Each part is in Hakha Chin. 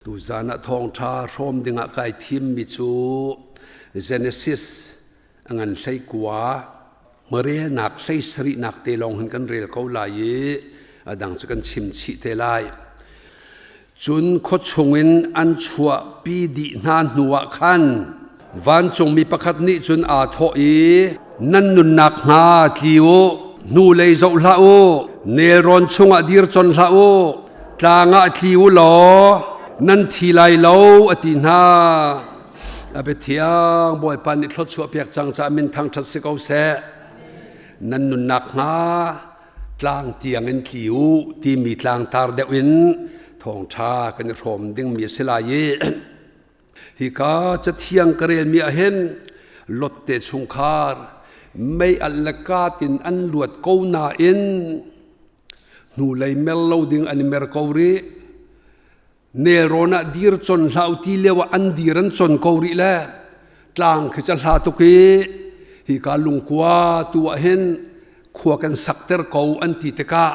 Tuzan ah thawngṭha hrawm dingah kai thimmi cu Genesis a ngan 19 marelnak 17nak te lawng hin kan rel ko lai i a dang cu kan chim chih te lai. Cun khuachung in an chuahpi dih hna hnuah khan vancungmi pakhat nih cun aa thawh i nan nunnak hnga tli u, hnulei zoh hlah u, nelrawn chungah dir con hlah u, tlang ah tli u law nan thi lai lo a ti hna. A biathiang Bawipa nih thluachuah pek cang caah min thangṭhat si ko seh. Nan nunnak hnga tlang tiang in tli u timi tlangtar deuh in thawngṭha kan i hrawm dingmi a si lai i hika cathiang ka relmi ah hin Lot te chungkhar mei alh le kaat in an luat ko nain hnulei mer lo ding an i mer ko rih. Nelrawn ah dir con hlah u ti lio ah an dir an con ko rih le tlang khi ca hla tuk i hika lungkua tu ah hin khua kan sakter ko an ti tikah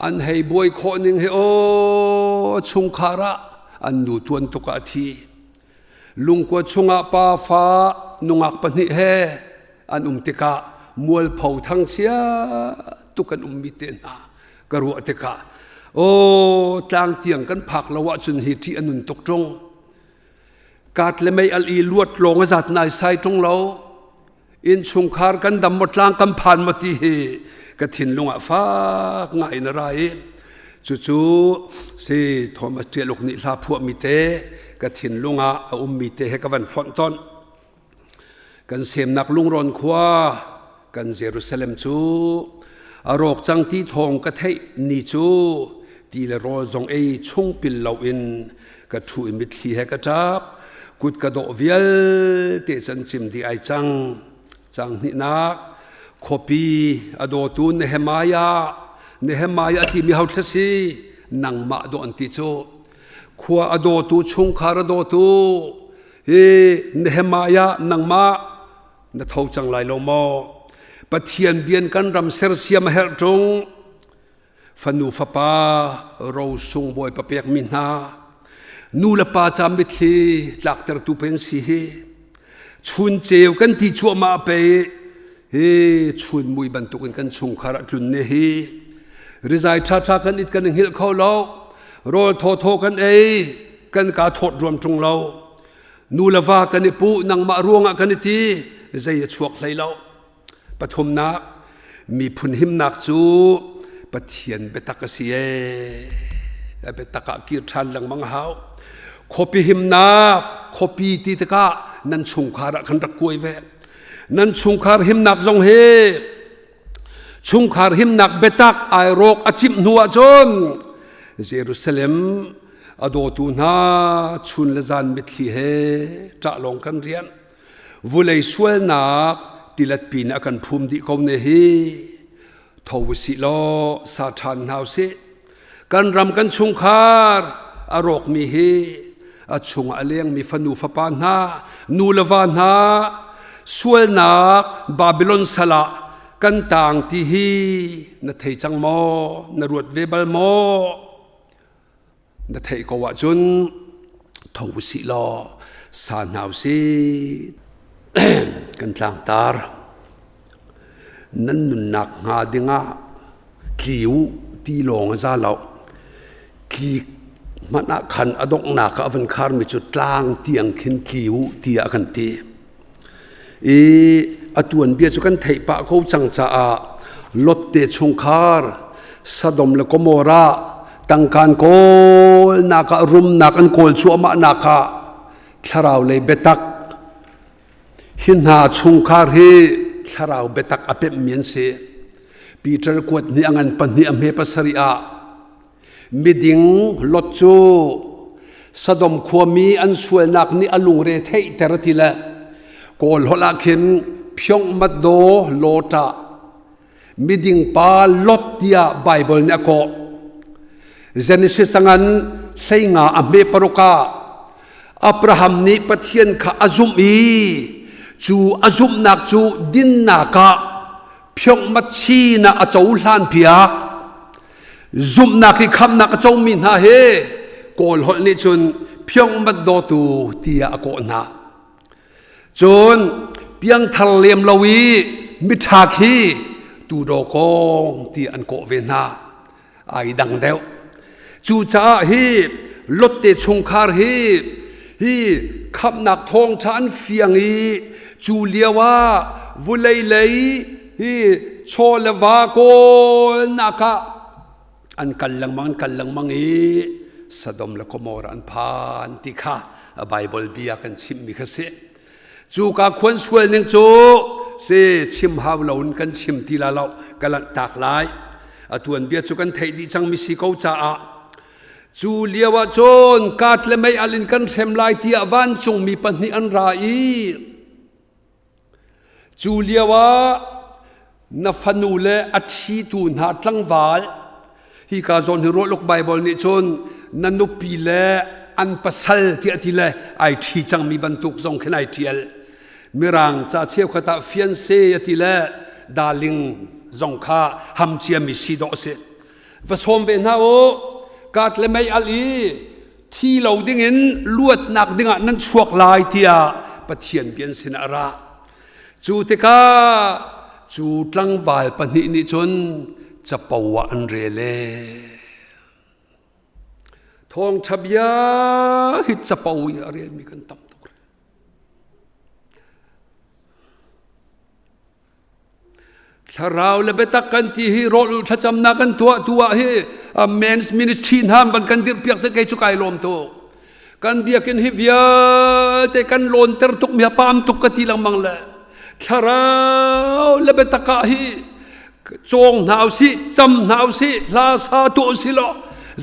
an hei buai khawh ning hi aw chungkhar ah an nu tuan tuk ah a thi. Lungkua chungah pa fa nungak pahnih he an um tikah mualpho thangchia tuk an ummi te hna ka ruah tikah aw tlang tiang kan phak lo ahcun hi ṭih a nun tuk ṭung. Kat le mei al i luat lawng a zat nai sai ṭung lo. Innchungkhar kan dam maw tlang kan phan maw ti hi ka thinlung ah fak ngai in a ra i cucu si Thomas Ṭialuk nih hla phuahmi te ka thinlung ah a ummi te he ka van fonh ton. Kan semnak lungrawn khua kan Jerusalem cu a rawk cang ti thawng ka theih ni cu ti le rawl zong ei chung pil loin ka ṭhu i mitthli he ka ṭap kut ka dawh vialte can cim dih ai cang cang hnihnak khuapi a dawtu Nehemiah Nehemiah timi ho thla si nangmah dawh an ti cu khua a dawtu chungkhar a dawtu hi Nehemiah nangmah na tho cang lai lo maw Pathian bian kan ram sersiam a herh ṭung fanu fapa rosung bawipa pekmi hna nu le pa ca mitthli tlaktertu pen si hi chun ceu kan ti cuahmah pe hi chun mui bantukin kan chungkhar ah tlun ne hi rizai ṭha ṭha kan it kan hngilh kho lo rawl thaw thaw kan ei kan ka thawt ruam ṭung lo nu le va kan i puh nangmah ruangah kan i ti zei a chuak hlei lo Pathumnak, miphun himnak cu Pathian biatak a si ee. A biatak ah kir ṭhan lengmang a hau. Khuapi himnak, khuapi ti tikah nan chungkhar ah khan rak kuai ve. Nan chungkhar himnak zong hi chungkhar himnak biatak ai rawk a cimh hnu ahcun Jerusalem a dawtu hna chun le zan mitthli he ṭah lawng kan rian. Vulei sualnak tilet pin a kan phum dih ko ne hi. Tho usih law sa ṭhan hna usih. Kan ram kan chungkhar a rawkmi hi a chung a lengmi fanu fapa hna, nu le va hna sualnak Babylon sal ah kan taang ti hi na thei cang maw? Na ruat ve bal maw? Na theih ko ahcun tho usih law sa hna usih. Kan tlangtar nan nunnak hnga dingah tli u ti lawng a za lo. Tli hmanh ah khan a donghnak ah a van kharmi cu tlang tiang khin tli u tiah a kan ti. I a tuanbia cu kan theih pah ko cang caah Lot te chungkhar Sodom le Gomorrah tangkaan kawlnak ah rumnak an kawl cuahmah nak ah thlarau lei biatak hi hna chungkhar hi thlarau biatak a pemhmi an si. Peter kuat nih a ngan pahnih a hme pasarih ah Miding Lot cu Sodom khuami an sualnak nih a lungre theihter ti le Kawl holh ah khin Phyong Mat Daw Lawta miding pa Lot tiah Baibal nih a kawh. Genesis angan 15 a hme paruk ah Abraham nih Pathian kha a zumh i cu a zumhnak cu dinnak ah Phyong Mat chin ah a cohlan piak. Zumhnak i khamnak a comi hna he Kawl holh nih cun Phiongmat dawtu tiah a kawh hna. Cun piangthar lem lo i miṭha khi tudaw kong ti an kawh ve hna. Ai dang deuh. Cucaah hi Lotte chungkhar hi hi khamhnak thawngṭha an fiang i cu lio ah vulei lei hi chaw le va kawlnak ah an kal lengmang an kal lengmang i Sodom le Gomorrah an phan ti kha Bible bia kan chimmi kha si. Cu ka khuan sual ning cu si chim hau lo in kan chim ti la lo ka lanhtak lai. A tuan bia cu kan theih dih cangmi si ko caah cu lio ah cun kat le mei al in kan hrem lai tiah vancungmi pahnih an ra i Cu lioah na fanu le a ṭhitu hna tlangval, hika zawn hi Ruahluk Baibal nih cun na nupi le an pasal tiah a ti le ai ṭhi cangmi bantuk zong khin ai ṭial. Mirang ca cheukhat ah fiance a ti le darling zong kha ham ciami si dawh a si. Va sawm ve hna u, kat le mei al i thi lo dingin luatnak dingah nan chuak lai tiah Pathian bia an sinah a ra. Cu tikah cu tlangval pahnih nih cun capo ah an rel e. Thawngṭha bia hi capo i a relmi kan tam tuk. Thlarau le biatak kan ti hi rawl ulh thlacamnak kan tuah tu ah hi men's ministry hna ban kan dirh piak te kei cu kai lawm tuk. Kan biakinn hi vialte kan lawnter tuk mi pam tuk ka ti lengmang le thlarau le biatak ah hi cawng hna usih cam hna usih hla sa tuah usih law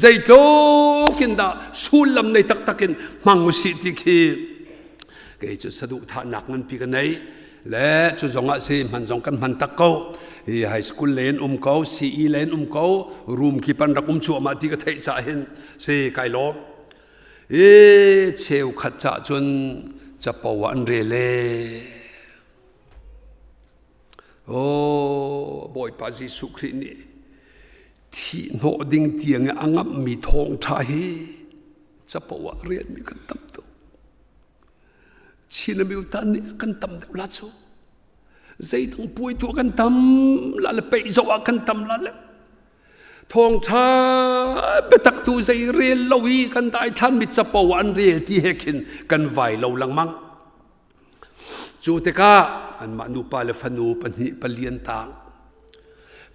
zeitluk in dah sullam nei taktak in hmang usih ti khi kei cu saduhthahnak nganpi ka nei. Le cu zong ah si hman zong kan hman tak ko. Hi high school len um ko, CE len um ko, room kip an rak um cuahmah ti ka theih cah hin si kai lawm. I cheukhat cah cun capo ah an rel e. Oh, Bawipa Jesuh Khrih nih thih hnawh ding tiang i a ngamhmi thawngṭha hi capo ah relmi kan tam tuk. Chin mi tan nih kan tam deuh la cu. Zeidang puai tuah kan tam la le peih zoh ah kan tam la le. Thawngṭha biatak tu zei rel lo i kan daithlan mi capo an rel ti he khin kan vai lo lengmang. Cu tikah anmah nupa le fanu pahnih palian tang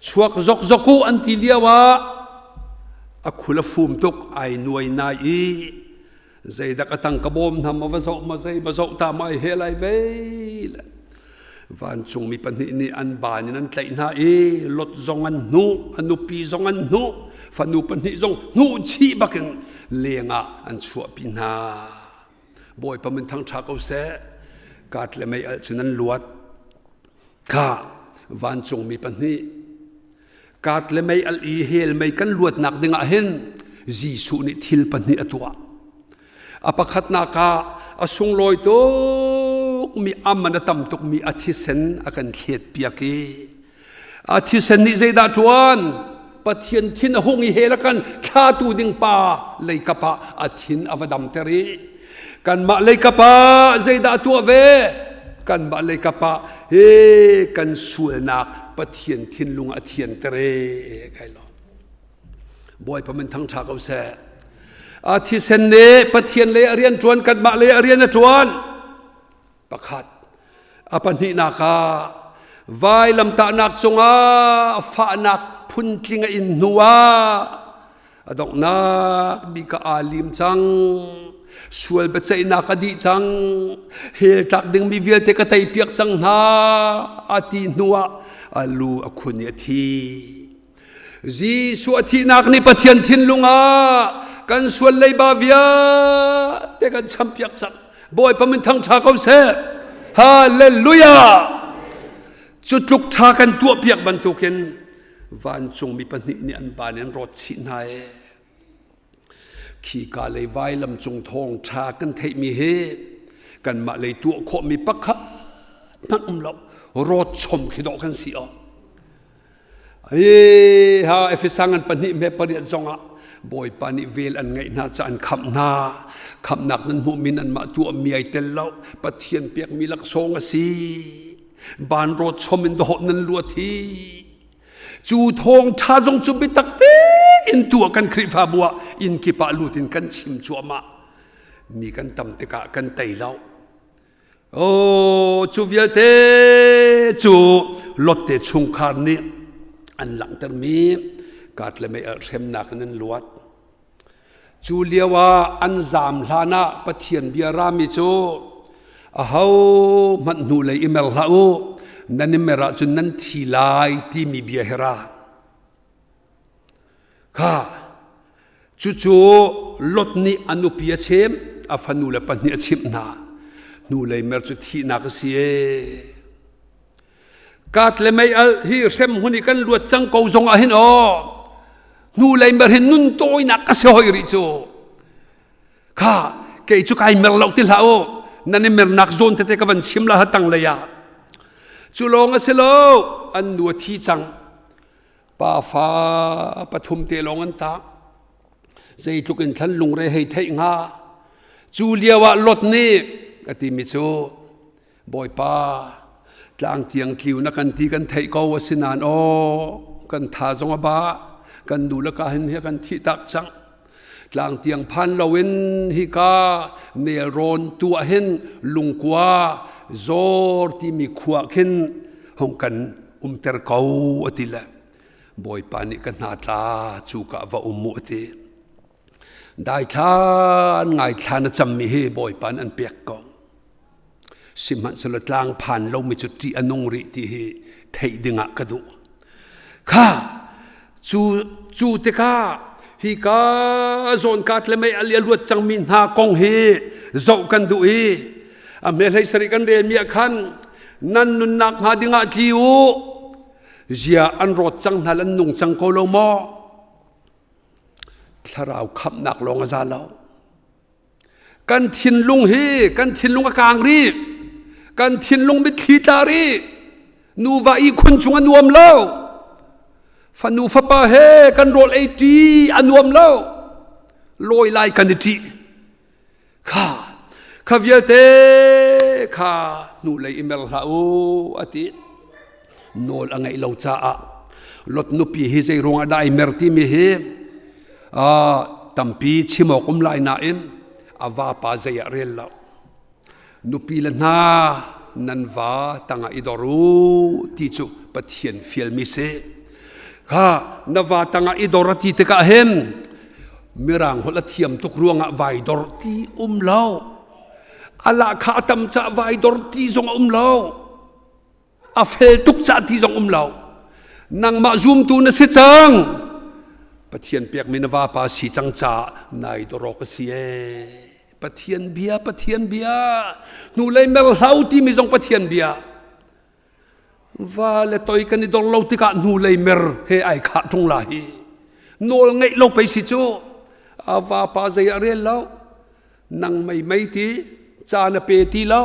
chuak zokzok u an ti lio ah a khul a fum tuk ai nuai nai i Zeidak a tang ka bawm hna ma va zoh ma zei va zoh ta ma ai he lai vei le vancung mi pahnih nih an ban in an tlaih hna i Lot zong an hnuh a nupi zong an hnuh fanu pahnih zong hnuh chih bakin lengah an chuahpi hna. Bawipa min thangṭha ko seh. Kat le mei alh cun an luat. Kha vancung mi pahnih Kat le mei al i hell mei kan luatnak dingah hin Jesuh nih thil pahnih a tuah. A pakhatnak ah a sunglawi tukmi aman a tam tukmi a thisen a kan thlet piak i a thisen nih zeidah ṭuan? Pathian thin a hung i hell a kan thlatu ding pa leikap ah a thin a va damter i kanmah leikap ah zeidah a tuah ve? Kanmah leikap ah hi kan sualnak Pathian thinlung a thianter e kai lo. Bawipa min thangṭha ko seh. A thisen nih Pathian lei a rian ṭuan kanmah lei a rian a ṭuan. Pakhat. A pahnihnak ah vailamtahnak cungah fahnak phuntling a in hnu ah a donghnak bik ah aa lim cang. Sual biaceihnak a dih cang. Hell tlak dingmi vialte ka teipiak cang hna a ti hnu ah a lu a khun i a thi. Jesuh a thihnak nih Pathian thinlung ah kan sual leiba vialte kan champiak cang. Bawipa min thangṭha ko seh. Hallelujah! Cu tluk ṭha kan tuahpiak bantukin vancungmi pahnih nih an ban in rawt chih hna ee. Khika lei vailam cung thawngṭha kan theihmi hi kanmah lei tuah khawhmi pakhat hmanh um lo. Rawt chom khi dawh kan si aw. Hi ha Efesa ngan pahnih me pariat zongah. Bawipa nih vel an ngeih hna ca an khamh hna. Khamhnak nan hmuhmi nanmah tuahmi ai tel lo. Pathian pekmi laksawng a si. Banrawt chom in dawh nan luat hi. Cu thawngṭha zong cu biatak tein tuah kan Khrihfabu ah inn kip ah lut in kan chim cuahmah. Mi kan tam tikah kan tei lo. Oh, cu vialte cu Lotte chungkhar nih an langhtermi kat le mei hremnak in an luat. Cu lio ah an zaam hlan ah Pathian bia rami cu aho hmanh hnu lei i mer hlah u, nan i mer ahcun nan thi lai timi bia hi ra. Kha cucu Lot nih a nupi a chim, a fanu le pahnih a chimh hna. Hnulei mer cu thihnak a si ee. Kat le mei al hi hrem hun i kan luat cang ko zong ah hin aw hnulei mer hin nun tawinak ka si hoi rih cu. Kha kei cu kai mer lo ti hlah u. Nan i mernak zawn tete ka van chim la ha tang lei ah. Cu lawng a si lo, an nu a thi cang. Pafa pathum te lawng an tah. Zeitluk in thlan lungre hei theih hnga. Cu lio ah Lot nih a timi cu Bawipa tlang tiang tliu na kan ti kan theih ko asinain aw kan tha zong a ba kan nu le ka hin hi kan thih tak cang tlang tiang phan loin hika nelrawn tu ah hin lungkua zawr timi khua khin hong kan umter ko a ti le Bawipa nih ka hna tla cu ka va um mu a ti. Daithlan ngaithla na cammi hi Bawipa nih an pek ko. Sihmanhsehlaw tlang phan lomi cu ṭih a nung rih ti hi theih dingah ka duh. Kha cu cu tikah hika zawnkat le mei a luat cangmi hna kong hi zoh kan duh i a hme hlei sarih kan relmi ah khan nan nunnak hnga dingah tli u zia an rawt cang hna an nung cang ko lo maw thlarau khamhnak lawng a za lo kan thinlung hi kan thinlung a kang rih kan thinlung mitthli tla rih nuva ihkhun chung a nuam lo fanu fapa he kan rawl ei ṭi a nuam lo lawi lai kan i ṭih Kha kha vialte kha hnulei i mer hlah u a ti. Nawl a ngeih lo caah Lot nupi hi zei ruangah dah ai mer timi hi tampi chim awk um lai nain a vapa zei ah rel lo. Nupi le hna nan va tangah i dor u ti cu Pathian fialmi si. Kha na va tangah i dor a ti tikah hin Mirang holh a thiam tuk ruangah vaidor ti um lo. A lahkhah a tam caah vaidor ti zong a um lo. A fel tuk caah ti zong um lo. Nangmah zumtu na si cang. Pathian pekmi na vapa si cang caah nai dorok a si ee. Pathian bia, Pathian bia. Hnulei mer hlau timi zong Pathian bia. Va le toi kan i dor lo tikah hnulei mer he ai khah ṭung la hi. Nawl ngeih lo pei si cu. A vapa zei a rel lo. Nang mei mei ti, ca na pe ti lo.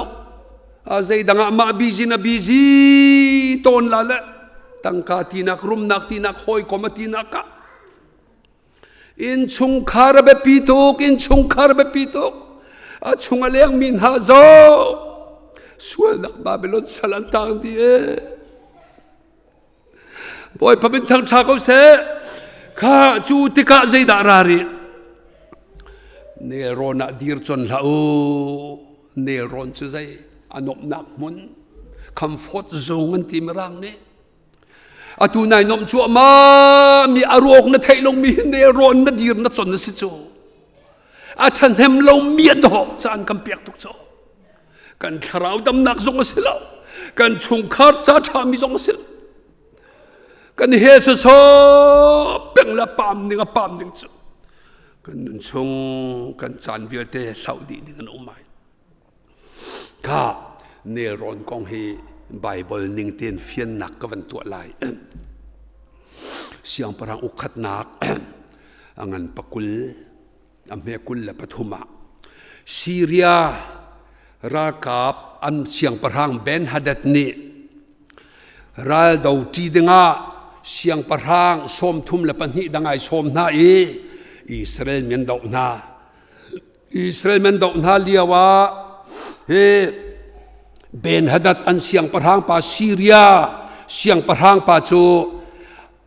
A zeidang ah mah busy na busy tawn la le tangka tinak rumnak tinak hawikom a tinak ah Innchungkhar a biapi tuk, innchungkhar a biapi tuk. A chung a lengmi hna zong sualnak Babylon sal an tang dih ee. Bawipa min thangṭha ko seh. Kha cu tikah zeidah ra rih? Nelrawn ah dir con hlah u. Nelrawn cu zei? A nuamhnak hmun. Comfort zone an ti mirang nih. Atu nai nomh cuahmah mi a ruak na theih lomi hi nelrawn na dir na con na si cu. A ṭhahnem lomi a dawh caan kan pek tuk cu. Kan thlarau damnak zong a si lo. Kan chungkhar ca ṭhami zong a si lo. Kan he sawsawh peng le pam ning a pam ding cu. Kan nun chung kan caan vialte hloh dih ding an um ai. Kha nelrawn kong hi Baibal ning tein fiannak ka van tuah lai. Siangpahrang ukhatnak a ngan pakul a hme 23 ah Syria ralkap an siangpahrang Ben-Hadad nih Raldo ṭi dingah siangpahrang 32 dang ai sawm hna i Israel mi an doh hna. Israel mi an doh hna lio ah hi Ben-Hadad an siangpahrang pa Syria siangpahrang pa cu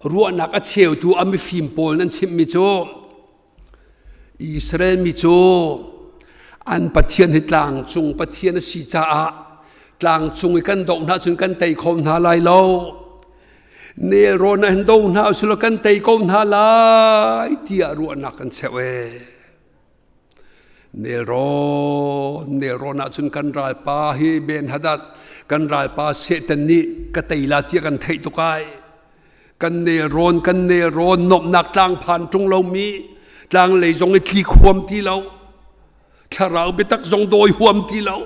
ruahnak a cheutu a mifim pawl nan chimhmi cu Israel mi cu an Pathian hi tlangcung Pathian a si caah tlangcung i kan doh hna cun kan tei kho hna lai lo. Nelrawn ah hin do hna usih law kan tei ko hna lai tiah ruahnak an cheuh ee. Nelrawn, nelrawn ah cun kan ralpa hi Ben-Hadad, kan ralpa Satan nih ka tei la tiah kan theih tuk ai. Kan nelrawn, kan nelrawn nuamhnak tlang phan ṭung lomi, tlang lei zong i tlik huam ti lo, thlarau biatak zong dawi huam ti lo.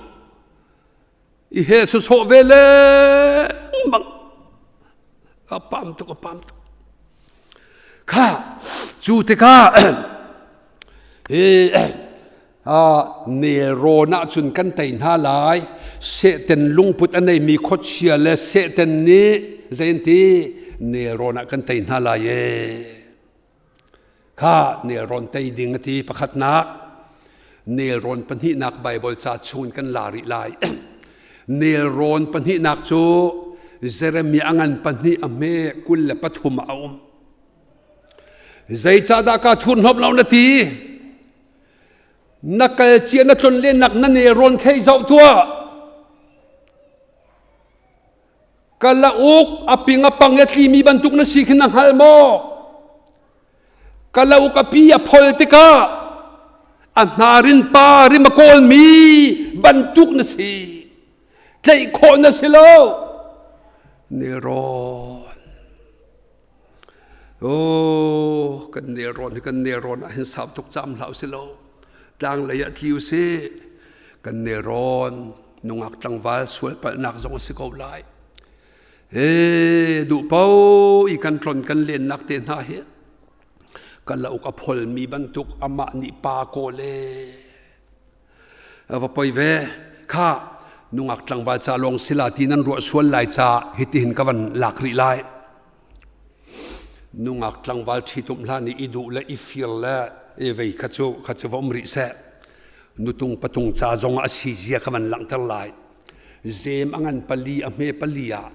I he sawsawh ve lengmang. A pam tuk, a pam tuk. Kha, cu tikah hi nelrawn ahcun kan tei hna lai. Satan lungput a neimi khuachia le Satan nih zei an ti nelrawn ah kan tei hna lai ee. Kha nelrawn tei ding a ti pakhatnak. Nelrawn pahnihnak Baibal ca chungin kan la rih lai. Nelrawn pahnihnak cu Jeremiah a ngan pahnih a hme 23 ah a um. Zeicahdah kaa thurhnawmh lo na ti? Na kal cia na tlon lennak na nelrawn khei zoh tuah. Kalauk a ping a pang i a tlimi bantuk na si khi na hngal maw? Kalauk a pi a phol tikah a hnarin pa rim a kawlmi bantuk na si. Tlaih khawh na si lo. Nelrawn. Oh, kan nelrawn hi kan nelrawn ah hin sau tuk cam hlah usih law tlang lei ah tli usih. Kan nelrawn nungak tlangval sual palhnak zong a si ko lai. E duh po i kan tlon kan lennak te hna hi kalauk a pholmi bantuk amah nih pa kawl e va poi ve kha nungak tlangval ca lawng sila ti nan ruah sual lai ca hitihin ka van lak rih lai nungak tlangval ṭhitum hlan i i duh le i fir le i vei kha cu kha cu va um rih seh nutung patung ca zong ah a si zia ka van langhter lai zem a ngan pali a hme pali ah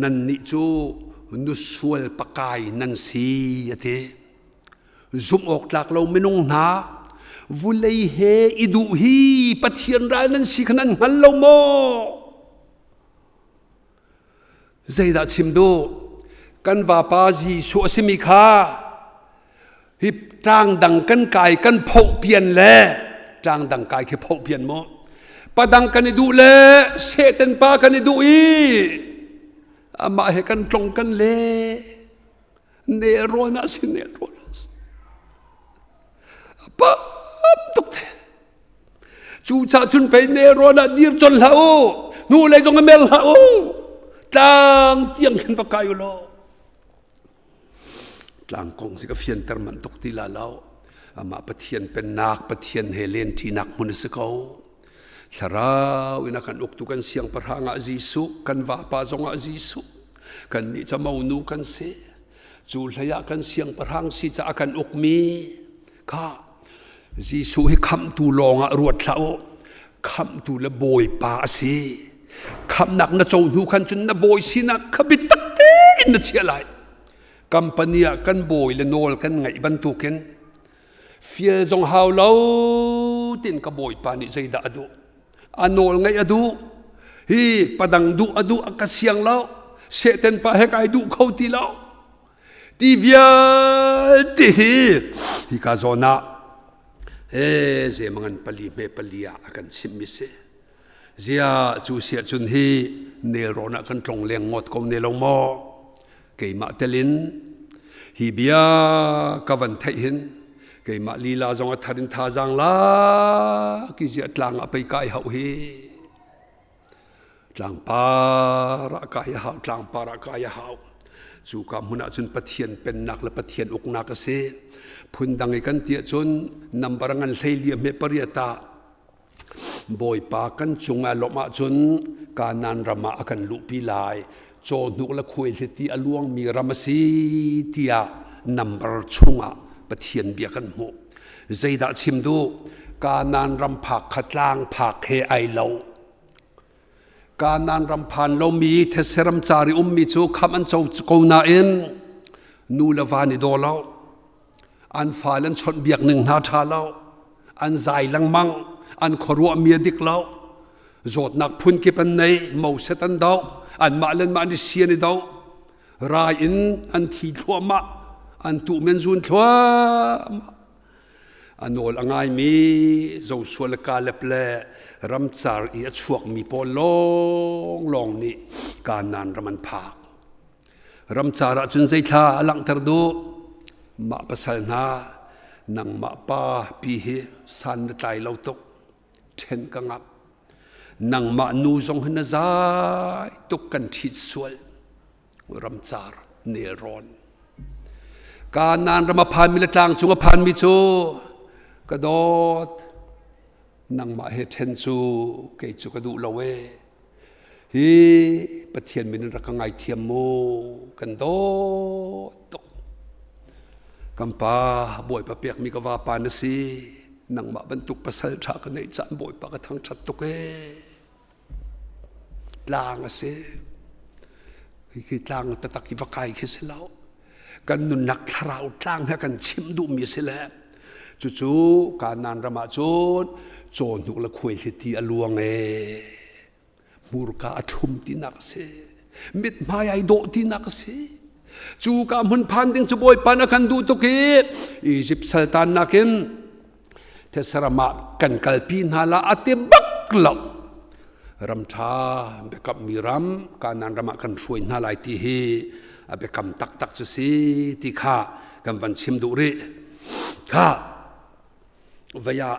nan nih cu nusual pakai nan si a ti zumh awk tlak lo minung hna vulei he i duh hi Pathian ral nan si kha nan hngal lo maw Zeidah chim duh? Kan vapa Jesuh a simi kha hi ṭang dang kan kai kan phoh pian le ṭang dang kai khi phoh pian maw? Padang kan i duh le Satan pa kan i duh i amah he kan tlong kan le nelrawn ah si nelrawn ah si. A pam tuk te. Cucaah cun pei nelrawn ah dir con hlah u, hnu lei zong i mer hlah u, tlang tiang khin va kai u law. Tlang kong si ka fianter manh tuk ti la lo. Amah Pathian pennak, Pathian he lenṭinak hmun a si ko. Thlarau in a kan uktu kan siangpahrang ah Jesuh, kan vapa zong ah Jesuh. Kannih cu monu kan si. Cu hlei ah kan siangpahrang si caah kan ukmi kha Jesuh hi khamhtu lawng ah ruat hlah u. Khamhtu le Bawipa a si. Khamhnak na co hnu khan cun na bawi sinak kha biatak tein na chiah lai. Company ah kan bawi le nawl kan ngaih bantukin fial zong hau lo tin ka bawipa nih zeidah a duh. A nawl ngaih a duh. Hi padang duh a duh a ka siang lo. Satan pa he kai duh kho ti lo. Ti vialte hi hika zawn ah he zemangan pali hme pali ah a kan chimhmi si. Zia cu siah cun hi nelrawn ah kan tlong leng ngawt ko ne lo maw? Keimah telin hi bia ka van theih hin keimah lila zong a thar in thazaang la ki zia tlang ah pei kai hauh hi. Tlangpar ah kai a hau, tlangpar ah kai a hau. Cuka hmun ah cun Pathian pennak le Pathian uknak a si. Phundang i kan ti ahcun nambar ngan hlei liam he pariat ah Bawipa kan cungah lawmh ahcun Kanaan ram ah a kan luhpi lai. Cawhnuk le khuaihliti a luangmi ram a si tiah nambar chungah Pathian bia kan hmuh. Zeidah chim duh? Kanaan ram phak kha tlang phak he ai lo. Kanaan ram phan lomi thetse ram car i ummi cu khamh an co ko nain nu le va nih daw lo. An fale an chawnhbiak ning hna ṭha lo. An zai lengmang. An khuaruahmi a dik lo. Zawtnak phunkip an nei. Moses an doh. Anmah le anmah an i si an i doh. Rai in an thi thluahmah. An tuh men zun thluahmah. A nawl a ngaimi Joshua le Kaleb le ramcar i a chuakmi pawl lawnglawng nih Kanaan ram an phak. Ramcar ah cun zeithla a langhter duh? Mah pasal hna, nangmah pa pi hi san na tlai lo tuk, ṭhen ka ngap. Nangmah nu zong hi na zai tuk kan ṭhit sual. Ramcar nelrawn. Kanaan ram a phanmi le tlang cung a phanmi cu ka dawt. Nangmah he ṭhen cu kei cu ka duh lo ee. Hi Pathian min in rak ka ngaithiam mu kan dawt tuk. Kan pa Bawipa pekmi ka vapa na si. Nangmah bantuk pasal ṭha ka neih caan Bawipa ka thangṭhat tuk ee. Tlang a si. Hi tlang taktak hi va kai khi si lo. Kan nunnak thlarau tlang he kan chim duhmi a si le cucu Kanaan ram ah cun cawhnuk le khuaihliti a luang ee. Hmurka a thlum tinak a si. Mithmai ai dawh tinak a si. Cu ka hmun phan ding cu Bawipa na kan duh tuk i Egypt saltan nakin Thesarama kan kalpi hna la a ti bak lo. Ram ṭha biakammi ram Kanaan ram ah kan hruai hna lai ti hi a biakam taktak cu si ti kha kan van chim duh rih. Kha vaya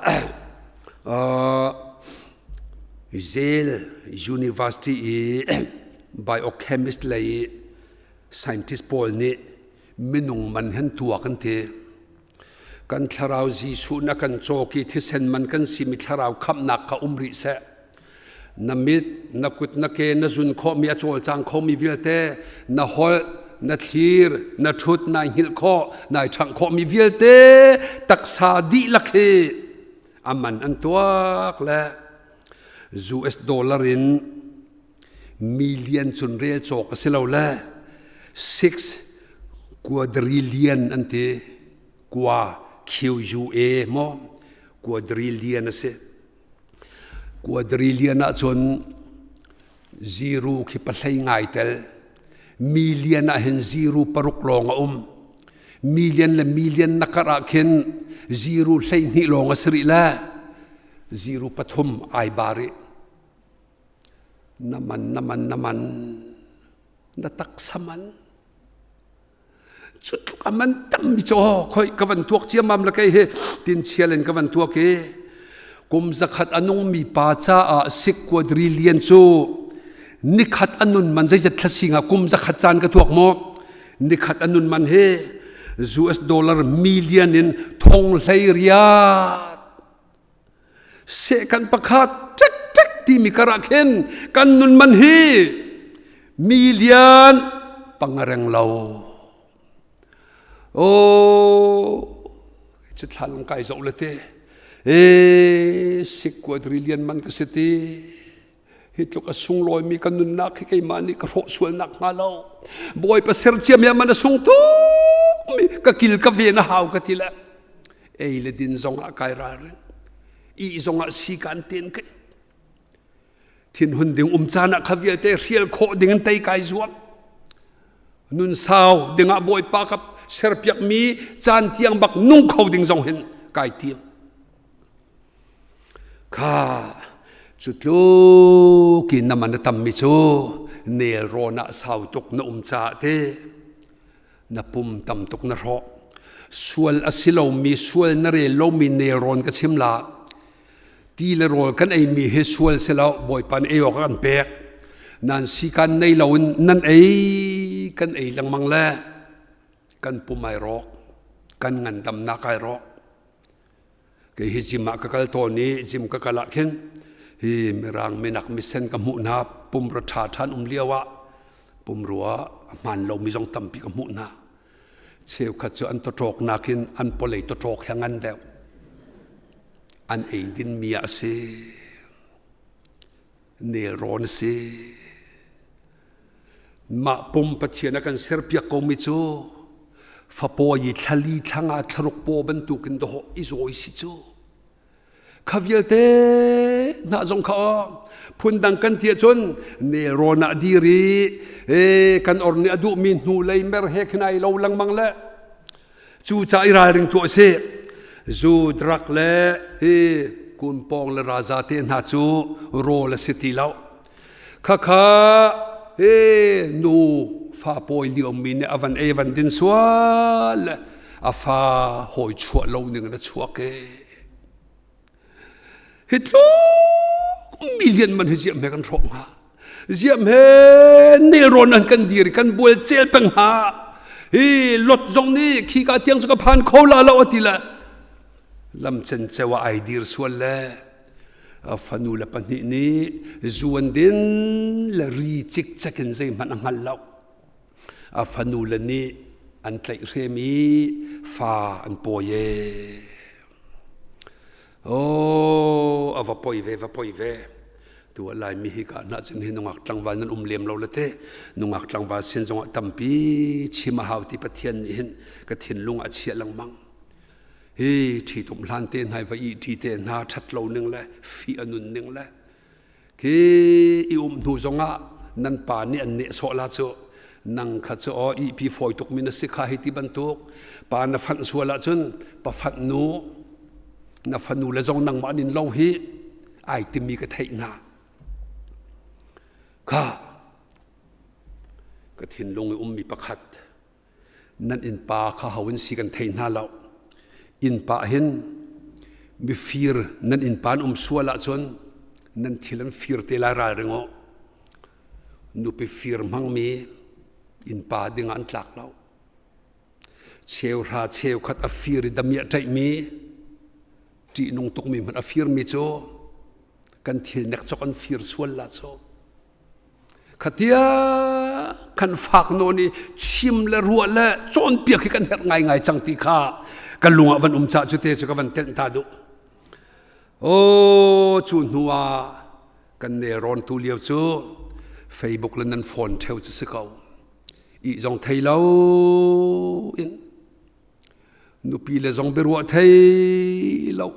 Yale University i biochemist lei scientist pawl nih minung man hen tuak an ti. Kan thlarau Jesuh na kan cawk i thisen man kan simi thlarau khamhnak kha um rih seh. Na mit, na kut, na ke, na zun khawhmi a cawlcang khomi vialte, na holh, na thlir, na ṭhut, nai hngilh khawh, nai ṭhangh khawhmi vialte taksa dihlak hi a man an tuak le US dollar in million cun rel cawk a si lo le 6 quadrillion an ti qua QUA maw quadrillion a si quadrillion ahcun zero khi pahlei ngai tel million ah hin zero paruk lawng a um million le million na kar ah khin zero 12 lawng a si rih le zero pathum ai bari Na man, na man, na man, na taksa man. Cu tluk a man tammi cu aw khoi ka van tuak ciammam le kei hi tin chial in ka van tuak i kum zakhat a nungmi pa caah sik quadrillion cu nikhat a nun man zeizat thlasing ah kum zakhat caan ka tuak maw nikhat a nun man hi US dollar million in thong hlei riat Sehkan pakhat ṭek ṭek timi karah khin kan nun man hi million pangareng lo. Oh, cithla lang kai zoh le te. E sik quadrillion man ka si ti. Hi tluk a sunglawimi ka nunnak hi keimah nih ka hrawh sualnak hnga lo. Bawipa ser ciami ah man a sung tukmi ka kil ka ven a hau ka ti le. Ei le din zongah kai ralring. Ih zongah si kan ten ka thinhun ding um caan ah kha vialte hrial khawh ding in tei kai zuam. Nun sau dingah Bawipa ka serpiakmi caan tiang bak nung kho ding zong hin kai tim. Kha cu tluk in na man a tammi cu nelrawn ah sau tuk na um caah te na pum tam tuk na hrawh. Sual a si lomi sual na rel lomi nelrawn ka chim la. Ti le rawl kan eimi hi sual si lo Bawipa nih ei awk a kan pek. Nan si kan nei loin nan ei kan ei lengmang le kan pum ai rawk kan ngandamnak ai rawk. Kei hi gym ah ka kal tawn i gym ka kal ah khin hi mirang minak misen ka hmuh hna pumrua ṭha ṭhan um lio ah pumrua a hmaan lomi zong tampi ka hmuh hna. Cheukhat cu an tawṭawk nakin an pawlei tawṭawk hi a ngan deuh. An eidin mi ah a si. Nelrawn a si. Mah pum Pathian a kan serpiak komi cu fapawi i thlali thlanga thlaruk paw bantukin dawh i zawi si cu. Kha vialte hna zong kha aw phundang kan ti ahcun nelrawn ah dir i kan or nih a duhmi hnu lei mer he khin ai lo lengmang le cu ca i ralring tuah si zu drug le hi kunpawng le raza te hna cu rawl a si ti lo khakha he nu fa pawi liomi nih a van ei van din sual le a fa hawi chuah lo ning in a chuak e Hi tluk million man hi ziam he kan hrawk hnga. Ziam he nelrawn an kan dir kan bual cel peng hnga. Hi lot zong nih khi ka tiang cu ka phan kho la lo ati le lam cen ceu ah ai dir sual le a fanu le pahnih nih zuan din le ri cikcek in zeihmanh a hngal lo. A fanu le nih an tlaihhrem i fa an pawi e. Oh, a va poi ve, va poi ve. Tu a Laimi hi ka hna cun hi nungak tlangval nan um lem lo le te. Nungak tlangval sin zongah tampi chim a hau ti Pathian nih hin ka thinlung a chiah lengmang. Hi ṭhitum hlan te hna va i ṭi te hna ṭhat lo ning le fi a nun ning le Khi i um hnu zongah nan pa nih an nehsawh la cu nang kha cu aw ihpi fawi tuk mi na si kha hei ti bantuk pa na fanh sual ahcun pa fanh nu na fanu le zong nangmah nin lo hi ai timi ka theih hna kha ka thinlung i ummi pakhat Nan innpa kha ho in si kan thei hna lo. Innpa hin mifir nan innpa an um sual ahcun nan thil an fir te lai ralring u. Nupi fir hmangmi innpa ding ah an tlak lo. Cheuhra cheukhat a fir i damiah ṭaihmi ṭihnung tukmi hmanh a firmi cu kan thil nekcok an fir sual la cu. Khatia kan fak nawn i chim le ruah le cawnpiak hi kan herh ngaingai cang ti kha ka lung ah van um cah cu te cu ka van telh ta duh. Oh, cu hnu ah kan nelrawn tu lio cu Facebook le nan phone theo cu si ko. I zong thei lo in nupi le zong biaruah thei lo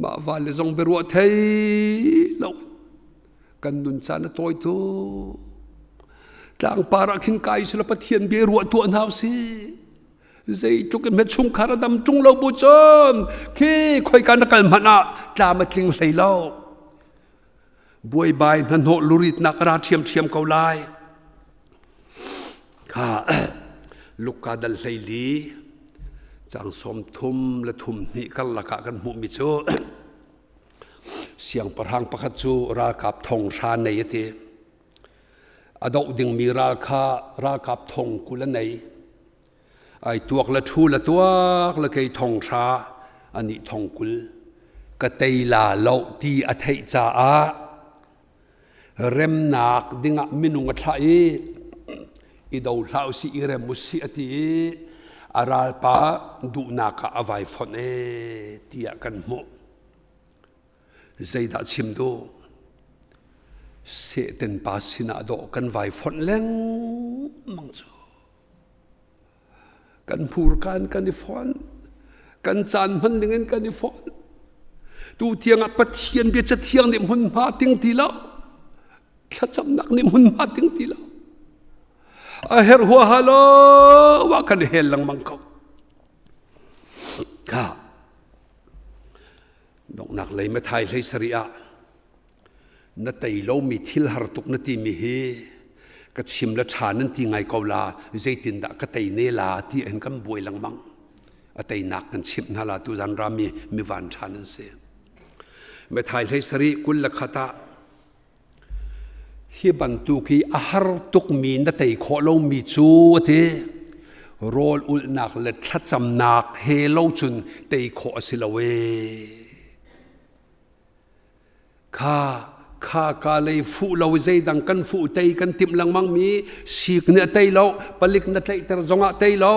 Mah va le zong biaruah thei lo kan nun caan a tawi tuk. Tlangpar ah khin kai sila Pathian bia ruah tuah hna si. Zeitluk in hmet chungkhar a dam ṭung lo bu cun khi khoika na kal hmanh ah tlam a tling hlei lo. Buaibai hnahnawh luritnak a ra ṭhiamṭhiam ko lai. Kha Luka dal 14 cang 33 le 32 karlak ah kan hmuhmi cu siangpahrang pakhat cu ralkap thong hra nei a ti. A doh dingmi ral kha ralkap thong 20 a nei. Ai tuak le ṭhu le tuak le kei thong hra anih thong 20 ka tei la lo ti a theih caah remnak dingah minung a thlah i i do hlah usih i rem usih a ti i a ralpa duhnak ah a vai fonh e tiah kan hmuh. Zeidah chim duh? Satan pa sinah dawh kan vai fonh lengmang cu. Kan hmurka in kan i fonh. Kan caan hman ding in kan i fonh. Tu tiangah Pathian bia cathiang nih hmunhma ting ti lo. Thlacamnak nih hmunhma ting ti lo. A herh huaha lo wa kan i hel lengmang ko. Ka donghnak lei Mathai hlei sarih ah Na tei lomi thil har tuk na timi hi ka chim le ṭha nan ti ngai ko la zeitindah ka tei ne la ti hin kan buai lengmang. A teinak kan chimh hna la tuzan rami mi van ṭha nan si. Methai hlei sarih 21 ah hi bantuk hi a har tukmi na tei khawh lomi cu a ti. Rawl ulhnak le thlacamnak he lo cun tei khawh a si lo ee. Kha. Kha ka lei fuh lo zeidang kan fuh tei kan timh lengmang mi sik nih a tei lo, palik na tlaihter zongah tei lo.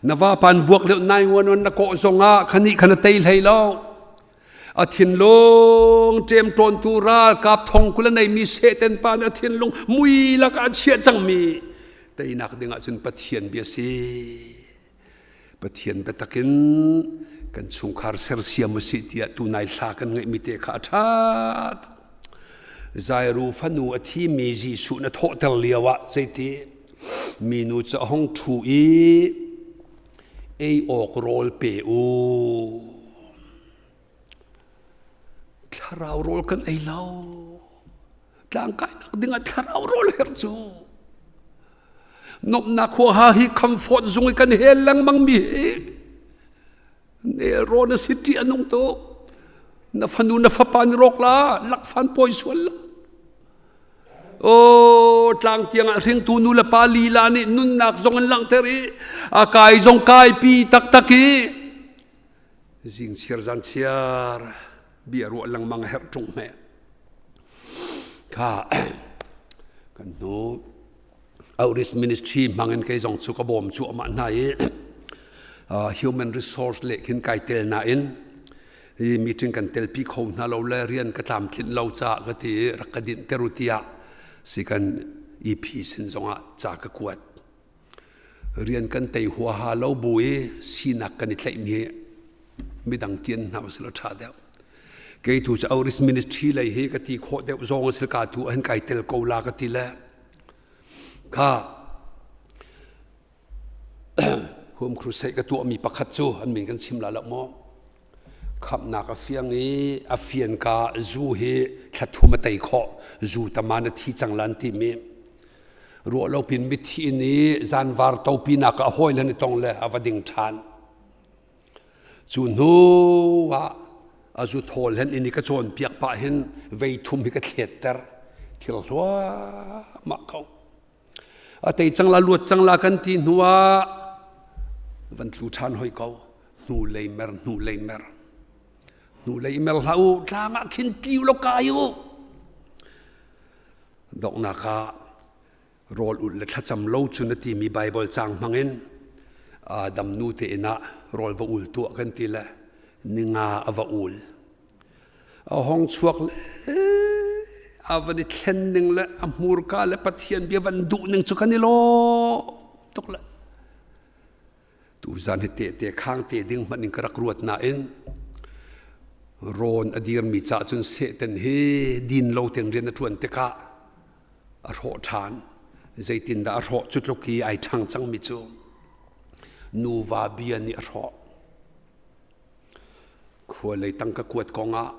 Na vapa an vuak lio 911 na kawh zongah khani khan a tei hlei lo. A thinlung ṭemṭawntu ralkap thong kul a neimi Satan pa nih a thinlung mui lakah a chiah cangmi teinak dingah cun Pathian bia si. Pathian biatak in kan chungkhar sersiam usih tiah tunai hla kan ngeihmi te kha a ṭha tuk. Jairu fanu a thimi Jesuh na thawhter lio ah zeiti minu cu a hung ṭhu i ei awk rawl pe u. Thlarau rawl kan ei lo. Tlangkainak dingah thlarau rawl herh cu. Nomhnak huaha hi comfort zung i kan hel lengmang mi hi nelrawn a si ṭih a nung tuk. Na fanu na fapa ni rawk la lakfan pawi sual la. O tlang tiang ah hringtu nu le pa lila nih nunnak zong an langhter i a kai zong kaipi taktak i zing chiar zan chiar bia ruah lengmang a herh ṭung hme. Kha kan hnu outreach ministry hmangin kei zong cu ka bawm cuahmah hna i human resource le khin kai tel nain hi meeting kan telpi kho hna lo le rian ka tlamtlinh lo caah ka ti i rak ka dinh ter u tiah si kan EP sin zongah ca ka kuat. Rian kan tei huaha lo bu i sinak kan i tlaihmi hi midang kian hna usih law ṭha deuh. Kei tu cu outreach ministry lei hi ka ti khawh deuh zong a si ka tu ahhin kai tel ko la ka ti le kha Home Crusade ka tuahmi pakhat cu an min kan chim la lo maw? Khamhnak a fiang i a fian ka zu hi thla thum a tei khawh zu tama na thi cang lan timi ruah lo pin mithi in i zanvar topi nak ah hawi le ni tong le a va ding ṭhan. Cu hnu ah a zu thawl hen in i ka cawnpiak pah hin vei thum hi ka thletter thil hluahmah ko. A tei cang la luat cang la kan ti hnu ah van tlu ṭhan hoi ko. Hnu lei mer hnu lei mer. Hnu lei mer hlah u tlang ah khin ti u law kai u. Donghnak ah rawl ulh le thlacam lo cu na timi Baibal caang hmangin Adam nu te inn ah rawl va ul tuah kan ti le ninga a va ul. A hong chuak le a van i thlen ning le a hmurka le Pathian bia van duh ning cu kan i lawm tuk le. Tuzan hi tehte khang te ding hmanh in ka rak ruat nain rawn a dirmi ca cun Satan hi din lo ten rian a ṭuan tikah a hrawh ṭhan. Zeitindah a hrawh cu tluk i ai ṭhang cangmi cu nuva bia nih a hrawh. Khua lei tangka kuat kongah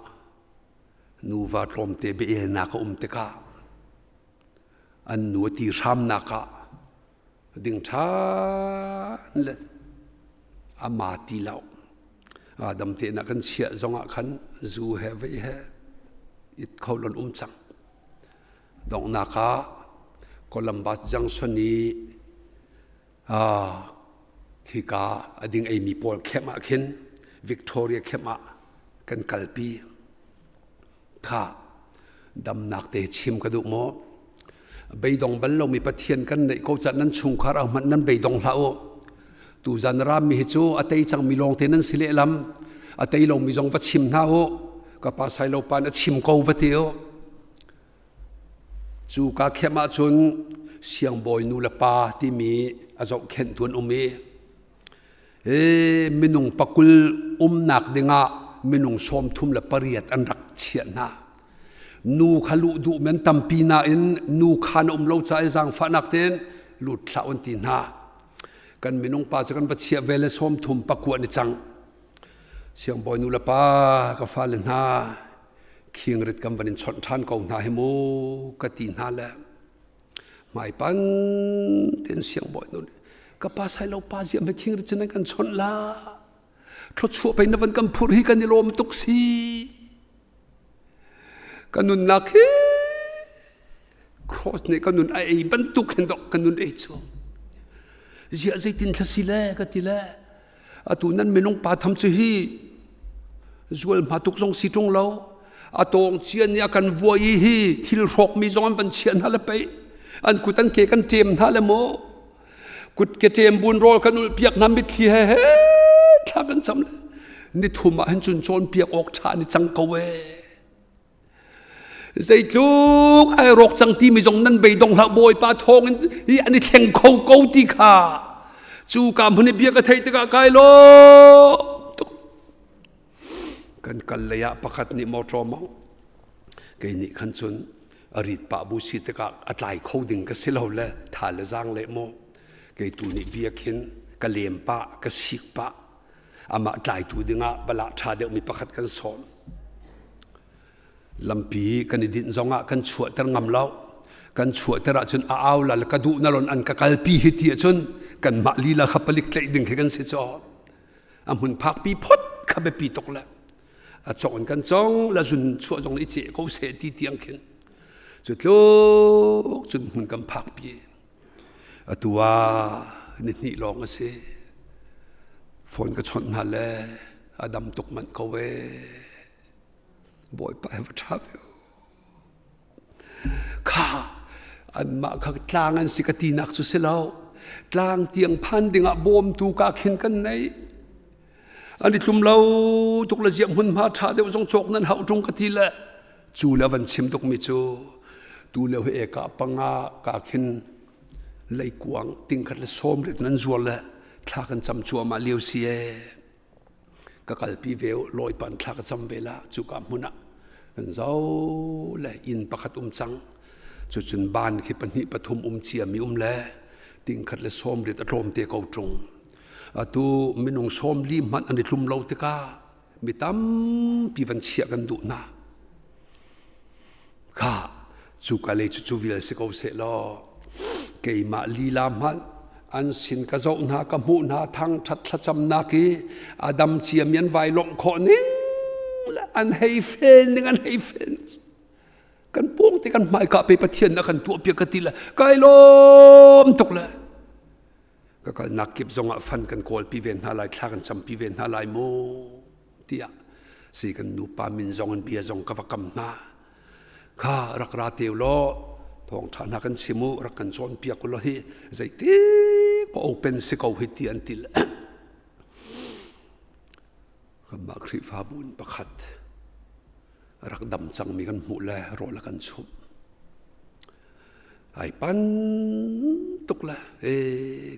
nuva tlawmte bia-elnak a um tikah an nu a ti hramnak ah ding ṭhan le ama ti lo. Adam te na kan chiah zongah khan zu he vei he it kho lon um cang. Donghnak ah Columbus Junction i khika a ding eimi pawl camp ah khin Victoria camp ah kan kalpi. Kha damnak te chim ka duh maw? Beidong bal lomi Pathian kan neih ko ca nan chungkhar ah hmanh nan beidong hlah u. Tuzan rami hi cu a tei cangmi lawngte nan si lehlam. A tei lomi zong va chim hna u. Ka pa Sailo pa na chim ko va ti u. Cu ka khem ahcun siangbawi nu le pa timi a zohkhenhtu an um i minung pakul umnak dingah minung 38 an rak chiah hna. Nu kha luh duh men tampi nain nu kha na um lo ca i zaangfahnak tein lut hlah an ti hna. Kan minung pa cu kan va chiah ve le 30 pakua ni cang. Siangbawi nu le pa ka fale hna khingrit kan van in chawnh ṭhan ko hna hi mu ka ti hna le hmaipan ten siangbawi nu nih ka pa sailo pa ziam he khingrit cun an kan chawnh la thluachuah pei na van kan phurh hi kan i lawm tuk si ka nunnak hi cross nih ka nun a ei bantuk hin dok ka nun ei chu ziah zeitin thla si le ka ti le atu nan minung pa tham cu hi zual hma tuk zong si ṭung lo. A tawng cia nih a kan vuai i hi thil hrawkmi zong an van chiah hna le pei. An kut an ke kan ṭem hna le maw. Kut ke ṭem bun rawl kan ulh piak hna mitthli he he thla kan cam le. Ni thum ah hin cun cawnpiak awk ṭha ni cang ko ee. Zeitluk ai rawk cang timi zong nan beidong hlah Bawipa thawng in hi an i thleng kho ko ti kha cu ka hmun i bia ka theih tikah kai lawm tuk. Kan kal lei ah pakhat nih motor mawngh kei nih khan cun a rit pah bu si tikah a tlai kho ding ka si lo le tha le zaang le maw kei tu nih bia khin ka lem pah ka sik pah amah tlaitu dingah balah ṭha deuhmi pakhat kan sawm. Lampi kan i dinh zongah kan chuahter ngam lo. Kan chuahter ahcun a au la le ka duh na lon an ka kalpi hi ti ahcun kanmah lila kha palik tlaih ding khi kan si caw. A hmun phakpi phot kha biapi tuk le a cong in kan cong la zun chuah zong i ceh ko seh ti tiang khin cu tluk cun hmun kan phakpi. Atu ah nihnih lawng a si. Phone ka chawnh hna le a dam tuk manh ko ee. Bawipa he va ṭha ve u. Kha anmah kha tlang an si ka tinak cu si lo. Tlang tiang phan dingah bawmtu ka khin kan nei. An i tlum lo tuk le ziah hmunhma ṭha deuh zong cawk nan hauh ṭung ka ti le cu le van chim tukmi cu tu lio hi eka panga ka khin leikuang tingkhat le sawm rit nan zuar le thla kan cam cuahmah lio si ee ka kalpi ve lawipan thla ka cam ve la cu ka hmun ah kan zo le inn pakhat um cang cucun ban khi pahnih pathum um cia mi um le tingkhat le sawm rit a tlawm te ko ṭung Atu minung 40 hmanh an i tlum lo tikah mi tampi van chiah kan duh hna. Kha cu ka le cu cu vial si ko seh law keimah lila hmanh an sin ka zoh hna ka hmuh hna thangṭhat thlacamnak i adam ciami an vai lawmh khawh ning le an hei fel ning an hei fel kan pawng te kan hmaika pe Pathian na kan tuah piak ka ti le kai lawm tuk le Ka kalnak kip zongah fan kan kawlpi ve hna lai, thla kan campi ve hna lai mu tiah si kan nupa min zong in bia zong ka va kam hna. Kha rak ra te law thawngṭha hna kan chim u, rak kan cawnpiak u law hi zeiti ka open si ko hi ti an ti le. Kanmah Khrihfabu in pakhat rak dam cangmi kan hmuh le rawl a kan chumh. Ai pan tuk le e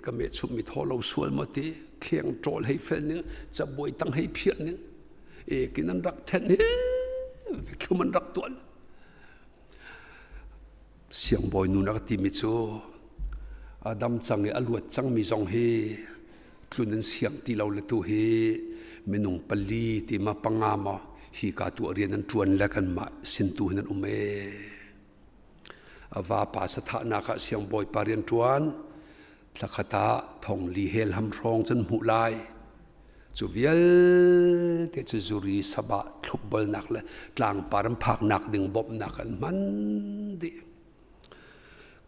ka me chumh mi thaw lo sual maw ti kheng ṭawl hei fel ning cabuai tang hei phiah ning e kin an rak then hi thlum an rak tuan siangbawi nu na ka timi cu a dam cang i a luat cangmi zong hi tlun an siang ti lo le tu hi minung pali ti ma panga ma hi ka tu rian an ṭuan le kanmah sin tu hin an um ee. A vapa sathahnak ah siangbawipa rian ṭuan thlakhat ah thongli hel ham hrawng cun hmuh lai. Cu vialte cu zuri sabah thlukbolnak le tlangpar an phaknak ding bawmhnak an hman dih.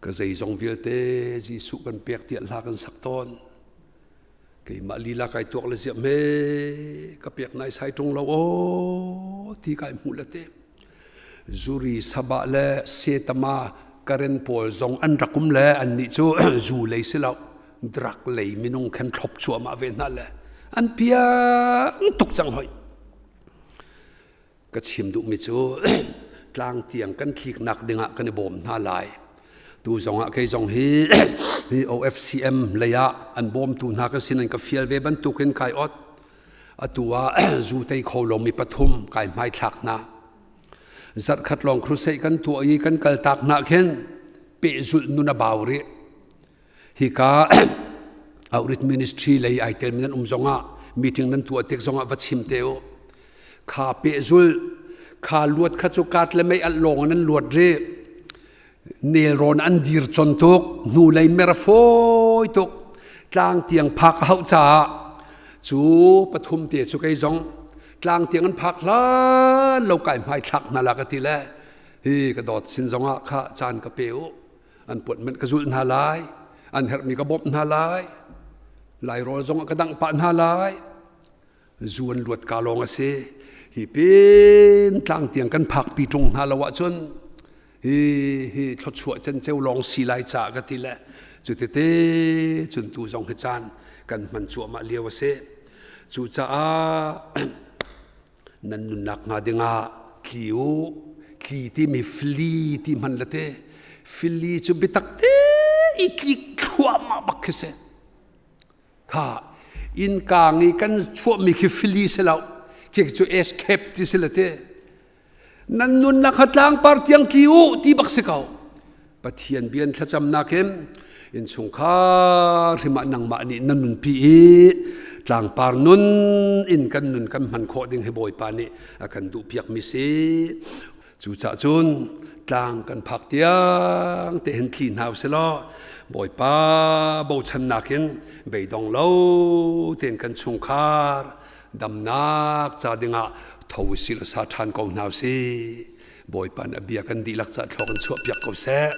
Ka zeizong vialte Jesuh kan pek tiah hla kan sak tawn. Keimah lila kai tuak le ziah me ka pek nai sai ṭung lo aw ti kai hmuh le te. Zuri sabah le setama karen pawl zong an rak um le annih cu zu lei si lo drug lei minung khan thlop cuahmah ve hna le an piang tuk cang hoi. Ka chim duhmi cu tlang tiang kan tliknak dingah kan i bawm hna lai. Tu zongah kei zong hi hi OFCM lei ah an bawmtu hna ka sin an ka fial ve bantukin kai ot. Atu ah zu tei kho lomi pathum kai hmaithlak hna. Zarhkhat lawng crusade kan tuah i kan kaltak hna khin pehzulh nun a bau rih. Hika outreach ministry lei ai telmi nan um zongah meeting nan tuah tik zongah va chim te u. Kha pehzulh kha luat kha cu kat le mei alh lawng in an luat rih. Nelrawn an dir con tuk hnulei mer fawi tuk tlang tiang phak a hauh caah cu pathum te cu kei zong tlang tiang an phak hlan lo kai hmai thlak hna la ka ti le hi ka dawt sin zongah kha caan ka pe u an puatment ka zulh hna lai an herhmi ka bawmh hna lai lairawl zong ka dangh pah hna lai zu an luat ka lawng a si. Hi pin tlang tiang kan phakpi ṭung hna lo ahcun hi hi thluachuah cenceu lawng si lai ca ka ti le cu tete cun tu zong hi caan kan hman cuahmah lio a si. Cucaah nan nunnak hnga dingah tli u tli timi fili ti hman le te fili cu biatak te i tlik thluahmah bak khi si. Kha innka ngi kan chuahmi khi fili si lo khi cu escape ti si le te nan nunnak kha tlangpar tiang tli u ti bak si ko. Pathian bian thlacamnak in innchungkhar hrim ah nangmah nih na nunpi i tlangpar nun in kan nun kan hman khawh ding hi Bawipa nih a kan duhpiak mi si. Cucaah cun tlang kan phak tiang te hin tli hna usih law Bawipa bochannak in beidong lo tein kan chungkhar damnak ca dingah tho usih law sa ṭhan ko hna usih. Bawipa nih a bia kan dihlak ca thlawk in chuahpiak ko seh.